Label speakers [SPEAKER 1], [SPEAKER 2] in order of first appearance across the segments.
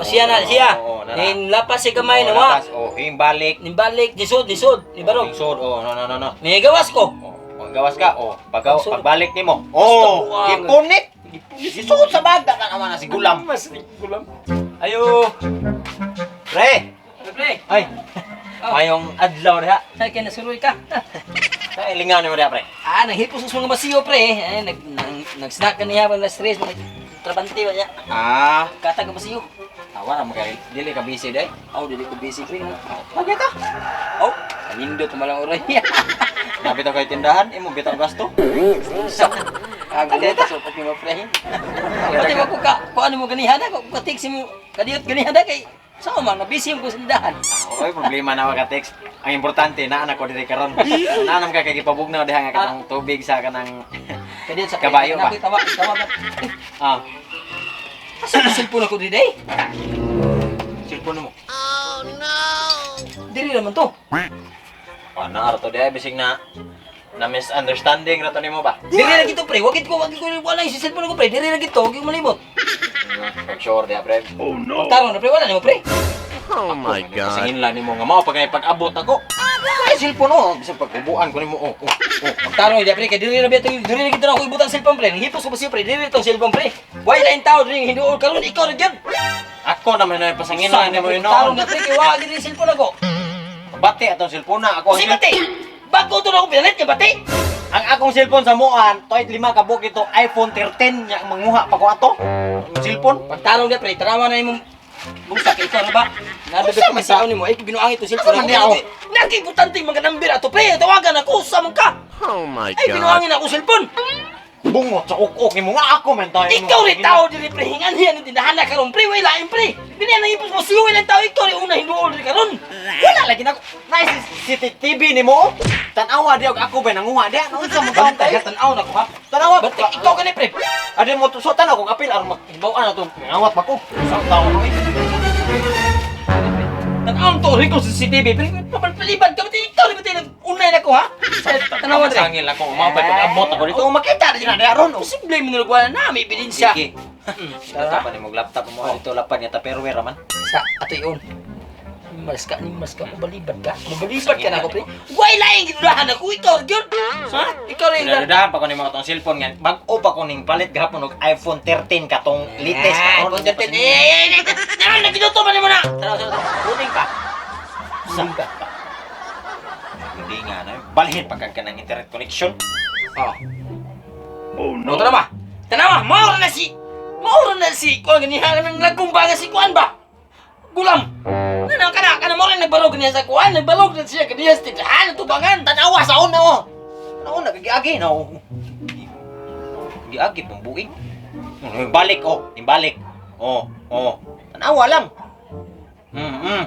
[SPEAKER 1] Siya na siya.
[SPEAKER 2] Oo, nara.
[SPEAKER 1] Nin lapas si gamay
[SPEAKER 2] Oh,
[SPEAKER 1] na wa.
[SPEAKER 2] lapas. Oh, himbalik.
[SPEAKER 1] Nin balik nisod nisod ni barog.
[SPEAKER 2] Lisod. Oh, no, no, no, no.
[SPEAKER 1] Ni gawas ko.
[SPEAKER 2] Oh, oh, gawas ka. Oh, pagaw,
[SPEAKER 1] Pagsulod.
[SPEAKER 2] pagbalik nimo. Oh,
[SPEAKER 1] buang.
[SPEAKER 2] gipunit. Isuot sa bagda ka naman na si Gulam.
[SPEAKER 1] Mas ni gulam. Ayo.
[SPEAKER 2] Pre.
[SPEAKER 1] Pre.
[SPEAKER 2] Ay.
[SPEAKER 1] Oh.
[SPEAKER 2] Mayong adlaw diha.
[SPEAKER 1] Ay kay nasuroy ka.
[SPEAKER 2] Sa ilingan nimo diha, pre.
[SPEAKER 1] Ah, nanghipos sa mga basiyo, pre. Eh, nag nag nag-snack ka niya pag na-stress, mga trabante ba niya.
[SPEAKER 2] Ah,
[SPEAKER 1] Katag ka basiyo.
[SPEAKER 2] awa ra mo kay dili ka busy day.
[SPEAKER 1] Oh, dili ko busy, pre.
[SPEAKER 2] Lagi ka.
[SPEAKER 1] Oh, kanindot malang oray.
[SPEAKER 2] Dapat kay tindahan, imo bitaw gasto.
[SPEAKER 1] Agad ta so pati mo, pre. Pati mo ko ka, kung ano mo ganihan ko katik si mo kadiyot ganihan kay sa man na busy ko sa tindahan.
[SPEAKER 2] Oy, problema na ka text. Ang importante naa na ko diri karon. Naa nam ka kay gipabugnaw diha nga katong tubig sa kanang
[SPEAKER 1] Kadiyot sa
[SPEAKER 2] Kabayo ba?
[SPEAKER 1] Tawa, tawa ba? Eh,
[SPEAKER 2] ah,
[SPEAKER 1] asa ang cellphone ako diri day?
[SPEAKER 2] Cellphone mo.
[SPEAKER 1] Diri naman to.
[SPEAKER 2] Ana ra to diha bisig na na misunderstanding ra to nimo ba?
[SPEAKER 1] Diri ra gito, pre. Wagit ko, wagit ko wala yung cellphone ko, pre. Diri ra gito, wag ko malimot.
[SPEAKER 2] Pag sure diha, pre.
[SPEAKER 1] Pagtarong na, pre, wala nimo, pre.
[SPEAKER 3] Oh my God.
[SPEAKER 2] Kasingin lang nimo nga mao pag pag-abot ako. Ay, cellphone oh, bisag pag-ubuan ko nimo oh. Oh, oh.
[SPEAKER 1] Pagtarong di, pre, kay diri ra biya diri ra gito na ako ibutang cellphone, pre. Nangipos ko pa siya, pre. Diri tong cellphone, pre. Why lain tao diri hinuol karon ikaw ra gyud.
[SPEAKER 2] Ako naman na pasangin lang nimo yun.
[SPEAKER 1] Pagtarong na, pre, kay wa gid ni cellphone ako.
[SPEAKER 2] Bati atong cellphone na ako.
[SPEAKER 1] Kasi bati. Bago to na ako pinalit kay bati.
[SPEAKER 2] Ang akong cellphone sa muan, toit lima ka buok ito iPhone 13 nya manguha pa ko ato. Ang cellphone.
[SPEAKER 1] Pagtarong di, pre, tarawa na imong bungsa kay ikaw na ba? Nabibig
[SPEAKER 2] Unsa
[SPEAKER 1] ko
[SPEAKER 2] man
[SPEAKER 1] sa nimo, ay binuang ito cellphone.
[SPEAKER 2] Asa man niya, oh?
[SPEAKER 1] Nakibutante mga number ato, pre. Tawagan ako sa man ka.
[SPEAKER 3] Oh my
[SPEAKER 1] Ay
[SPEAKER 3] God.
[SPEAKER 1] binuangin ako cellphone.
[SPEAKER 2] Bungot sa ukok nimo nga ako man tayo.
[SPEAKER 1] Ikaw rin tao diri, pre, hingan hiyan ang tindahan na karon, pre, way lain, pre. Biniyan ang ipos mo siyo ilang tao ikaw rin una hinuol rin karon.
[SPEAKER 2] Wala lagi na ako. Nice CCTV nimo. Oh. Tan-awa di og ako ba nanguha di. Ano unsa mo
[SPEAKER 1] Bantay
[SPEAKER 2] bantay?
[SPEAKER 1] ka tan-aw na ko ha.
[SPEAKER 2] Tan-awa.
[SPEAKER 1] Bantay ikaw gani, pre.
[SPEAKER 2] Adi mo so tan ako apil aron makibaw-an ato. Ngawat ba ko? Sa tao no eh.
[SPEAKER 1] Tan-aw to rin ko sa CCTV, pre. Papalipad ka bantay ikaw rin bantay unay na ko ha. Tanawa dre.
[SPEAKER 2] Sangil ako mao pa pag-abot ako dito. Oh, makita na di aron. Oh.
[SPEAKER 1] Posible mo nilugwa na may ebidensya.
[SPEAKER 2] Sige. Tara pa nimo laptop mo dito lapad nga tupperware ra man.
[SPEAKER 1] Sa ato yun. Mas ka ni mas ka mabalibad ka. Mabalibad ka na ako, pre. Way laing gidudahan ako ikaw gyud. Ha? Ikaw rin.
[SPEAKER 2] Dadan pa ko nimo atong cellphone nga bag-o pa ko ning palit gahapon og iPhone 13 katong latest
[SPEAKER 1] Ah,
[SPEAKER 2] karon.
[SPEAKER 1] iPhone 13. Eh, eh, eh, eh, naginuto man nimo na. Tara, tara, tara. Kuning ka. Kuning ka.
[SPEAKER 2] Hindi nga na. Balhin pa kag kanang internet connection.
[SPEAKER 1] Oh. Oh no. Tara ba? Tanawa, maura na si. Maura na si kuan ganiha nang lagong baga si kuan ba? Gulam. Nana kana kana maura nagbarog niya sa kuan, nagbarog na siya kaniya sa tindahan tubangan.
[SPEAKER 2] Tanawa sa una oh. Nauna giagi na oh. Giagi pong buing. Balik oh, balik. Oh, oh. Tanawa lang.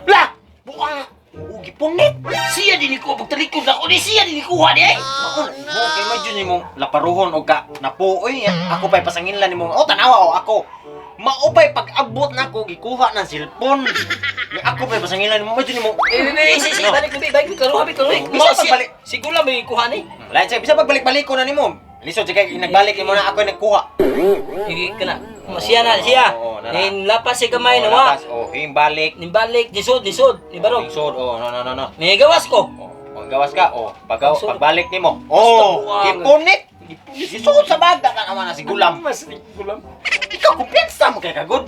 [SPEAKER 1] Lah, buang.
[SPEAKER 2] Oh, gipunit.
[SPEAKER 1] Siya din ko pagtalikod ako ni siya din kuha di ay.
[SPEAKER 2] Mauna mo kay imagine nimo laparuhon og ka napuoy. Ako pa'y pasanginlan nimo. Oh, tanawa oh ako. Maupay pag-abot nako gikuha ng cellphone. Ako pa'y pasanginlan nimo. Imagine nimo.
[SPEAKER 1] Eh, eh, eh, si, si, balik, balik, balik, karuha, balik, karuha.
[SPEAKER 2] Bisa
[SPEAKER 1] Bisa
[SPEAKER 2] pagbalik.
[SPEAKER 1] Si Gulam may kuha ni.
[SPEAKER 2] Lain siya, bisa pagbalik-balik ko na nimo. Lisod siya kay nagbalik nimo na ako yung nagkuha.
[SPEAKER 1] Sige ka na. Siya na, siya.
[SPEAKER 2] Oo, nara.
[SPEAKER 1] Nin lapas si gamay na
[SPEAKER 2] Oh,
[SPEAKER 1] wa.
[SPEAKER 2] lapas. Oh, himbalik.
[SPEAKER 1] Nin balik, nisod, nisod, ni barog.
[SPEAKER 2] Lisod, oh, no, no, no, no.
[SPEAKER 1] Ni gawas ko.
[SPEAKER 2] Oh, oh, gawas ka. Oh, pagaw,
[SPEAKER 1] Lisod.
[SPEAKER 2] pagbalik nimo. Oh,
[SPEAKER 1] buang.
[SPEAKER 2] gipunit. Isuot sa bagda ka naman na si Gulam.
[SPEAKER 1] Mas ni Gulam.
[SPEAKER 2] Ikaw kumpiyansa mo kay kagod.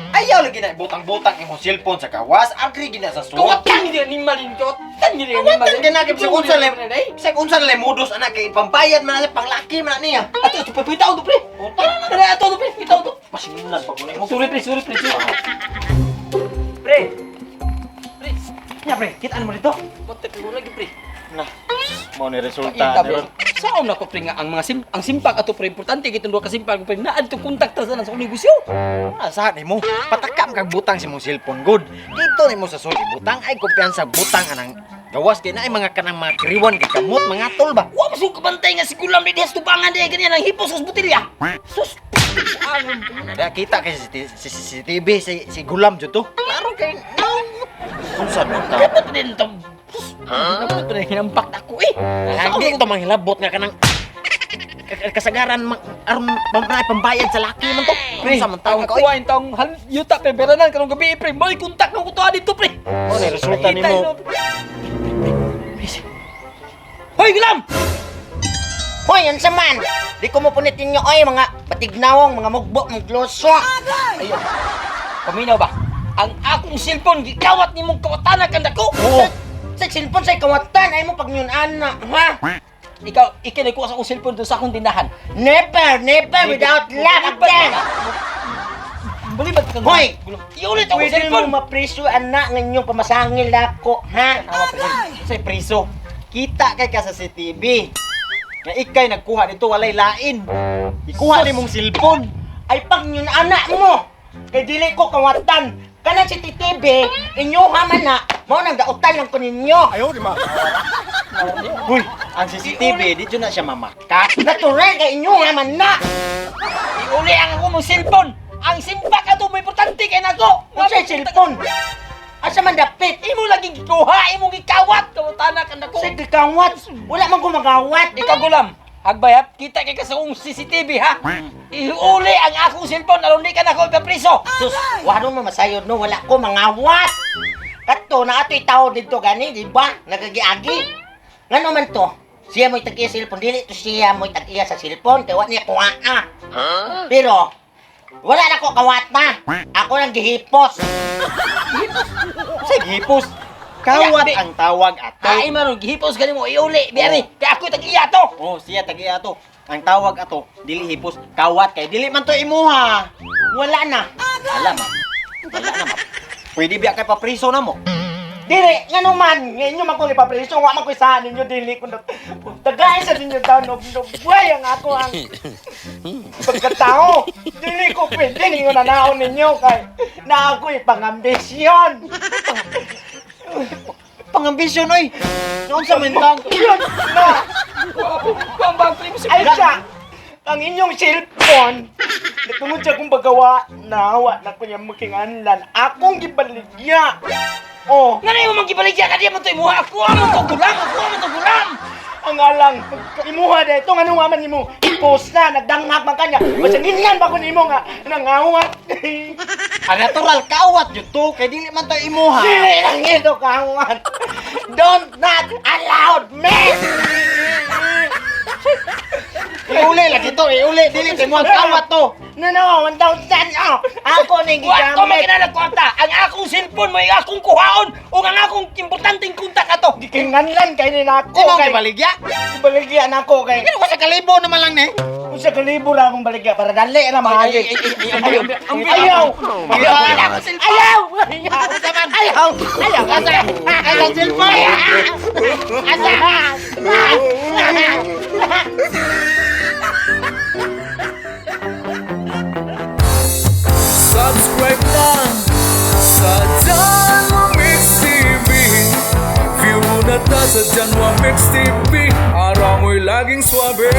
[SPEAKER 2] Ayaw lagi na ibutang-butang imong cellphone sa kawas, agri gina sa suot.
[SPEAKER 1] Kawatan ni ni malin kawatan ni ni
[SPEAKER 2] Kawatan
[SPEAKER 1] malin.
[SPEAKER 2] ka na kay bisag unsa lay bisag unsa lay modus anak kay pambayad man na siya, panglaki man na niya.
[SPEAKER 1] Ato ato pitaw to, pre.
[SPEAKER 2] Oh, tara na.
[SPEAKER 1] Tara ato to, pre, pitaw to.
[SPEAKER 2] Pasingunan pa ko nimo.
[SPEAKER 1] Sorry, pre, sorry, pre, sorry. Pre. Pre,
[SPEAKER 2] Nya pre, kitaan mo dito.
[SPEAKER 1] what the wala lagi, pre.
[SPEAKER 2] Nah, mao ni resulta
[SPEAKER 1] Paita, pre. Saon na ko, pre, nga ang mga ang simpak ato, pre, importante kitong duha ka simpak, pre, naa dito kontak ta sa sa akong negosyo.
[SPEAKER 2] Ah, sa nimo? Patakam kag butang sa imong cellphone good. Dito nimo sa sulod butang ay kumpiyansa butang anang gawas kay na ay mga kanang mga kriwan kay kamot mga tol ba.
[SPEAKER 1] Wa mas kabantay nga si Gulam di diha sa tubangan di ganyan ang hipos sa botelya. Sus.
[SPEAKER 2] Nada kita kay si si CCTV si si Gulam jud to. Klaro kay unsa man ta?
[SPEAKER 1] Dapat din to. Sus, dapat din hinampak na ako eh.
[SPEAKER 2] Hindi ko to manghilabot nga kanang Kasagaran aron pambayad sa laki man to.
[SPEAKER 1] Pre,
[SPEAKER 2] Unsa man tawon
[SPEAKER 1] ang
[SPEAKER 2] ka oy?
[SPEAKER 1] kuha yung taong yuta, pre, beranan, karong gabi, pre, may kontak na ko to dito, pre.
[SPEAKER 2] Oh, na resulta
[SPEAKER 1] Nakita
[SPEAKER 2] nimo.
[SPEAKER 1] yun, pre. Hoy, gulam!
[SPEAKER 4] Hoy, unsa man? Di ko mo punit ninyo oy mga batignawong, mga mugbo, mga gloso.
[SPEAKER 1] Ayun. Paminaw ba? Ang akong cellphone, gikawat ni mong kawatana kanda ko.
[SPEAKER 4] Oo. Sa cellphone sa kawatan ay mo pag ana, ha?
[SPEAKER 1] Ikaw, ikinay ko sa akong cellphone doon sa akong tindahan.
[SPEAKER 4] Never, never without love again.
[SPEAKER 1] Balibad ka.
[SPEAKER 4] Hoy!
[SPEAKER 1] Iulit akong
[SPEAKER 4] Pwede
[SPEAKER 1] cellphone.
[SPEAKER 4] mo mapriso ana nga inyong pamasangil ako, ha?
[SPEAKER 2] Tama pre. Say priso. Kita kay ka sa CCTV. Nga ikay nagkuha dito walay lain. Ikuha
[SPEAKER 4] Sus.
[SPEAKER 2] nimong cellphone.
[SPEAKER 4] Ay pag ana mo. Kay dili ko kawatan. Kanang si TTV, inyo man na, mao nang dautan lang ko ninyo.
[SPEAKER 2] Ayaw di ma. Uy, ang CCTV di jud na siya mamaka.
[SPEAKER 4] Natural kay inyo man na.
[SPEAKER 1] Iuli ang akong mong cellphone. Ang simpa ka to, may importante kay nako.
[SPEAKER 4] Unsay cellphone? Asa man dapit?
[SPEAKER 1] Imo lagi gikuha, imo gikawat kawatana kanda ko.
[SPEAKER 4] Sa gikawat, wala man ko magawat.
[SPEAKER 1] Ikaw gulam. Hagbay ha, kita kay ka sa akong CCTV ha. Iuli ang akong cellphone aron di ka na ako ipapriso.
[SPEAKER 4] Sus, waro mo masayod no, wala ko mangawat. Kato na ato'y tao dito gani, di ba? Nagagiagi. Ngano man to? Siya mo'y tag-iya sa cellphone, dili to siya mo'y tag-iya sa cellphone, kay wa niya kuha. Pero, wala na ko kawat na. Ako nang gihipos.
[SPEAKER 2] Say gihipos. Kawat
[SPEAKER 1] Di.
[SPEAKER 2] ang tawag ato.
[SPEAKER 1] Ay maron gihipos gani mo iuli, biyari. Kay ako tag-iya to.
[SPEAKER 2] Oh, siya tag-iya ato. Ang tawag ato, dili hipos, kawat kay dili man to imuha.
[SPEAKER 4] Wala na.
[SPEAKER 2] Alam ma. Wala na ma. Pwede biya kay papriso na mo.
[SPEAKER 4] Dili, ngano man, ngayon man ko ipapreso, wa man ko sa ninyo, dili ko na. Tagay sa ninyo daw, no, no, buhay ang ako ang pagkatao. Dili ko pwede ninyo nanaon ninyo kay na ako'y pangambisyon.
[SPEAKER 2] Pangambisyon oy. Noon sa mentang.
[SPEAKER 4] Yun na.
[SPEAKER 1] Kuan ba pre?
[SPEAKER 4] Ay siya, ang inyong cellphone, natungod siya kong paggawa, nawa na ko niya makinganlan. Akong gibaligya. Oh,
[SPEAKER 1] Ngano imo manggibaligya ka di man to imuha ako man to gulam, ako man to gulam.
[SPEAKER 4] ang alang, imuha na ito, ano nga man imo, i-post na, nagdanghak man kanya, masanginlan ba ko nimo nga, nangawat.
[SPEAKER 2] Ang natural kawat jud to kay dili man to imuha.
[SPEAKER 4] Dili lang ito kawat. Don't not allowed me!
[SPEAKER 2] Iuli lagi to, iuli dili to imuha kawat to.
[SPEAKER 4] No, no, 1,000, oh! Ako ning
[SPEAKER 1] Wa ko
[SPEAKER 4] gigamit.
[SPEAKER 1] makinala kwarta. Ang akong cellphone may akong kuhaon ug ang akong importanteng kontak ato.
[SPEAKER 4] Gikinganlan kay ni nako
[SPEAKER 2] Imo
[SPEAKER 4] kay
[SPEAKER 2] gibaligya.
[SPEAKER 4] Baligya nako kay.
[SPEAKER 2] Kino ko sa kalibo naman lang ni.
[SPEAKER 4] Usa ka libo ra akong baligya para dali ra
[SPEAKER 1] Ay, ay,
[SPEAKER 4] maayo.
[SPEAKER 1] ay, ay, ay, ay, ay,
[SPEAKER 4] Ayaw!
[SPEAKER 1] Ayaw!
[SPEAKER 4] Ayaw! Ayaw! Ayaw! Ayaw!
[SPEAKER 2] Ay, ang cellphone.
[SPEAKER 5] Subscribe lang sa Janwa Mix TV. View na ta sa Janwa Mix TV. Araw mo'y laging swabe.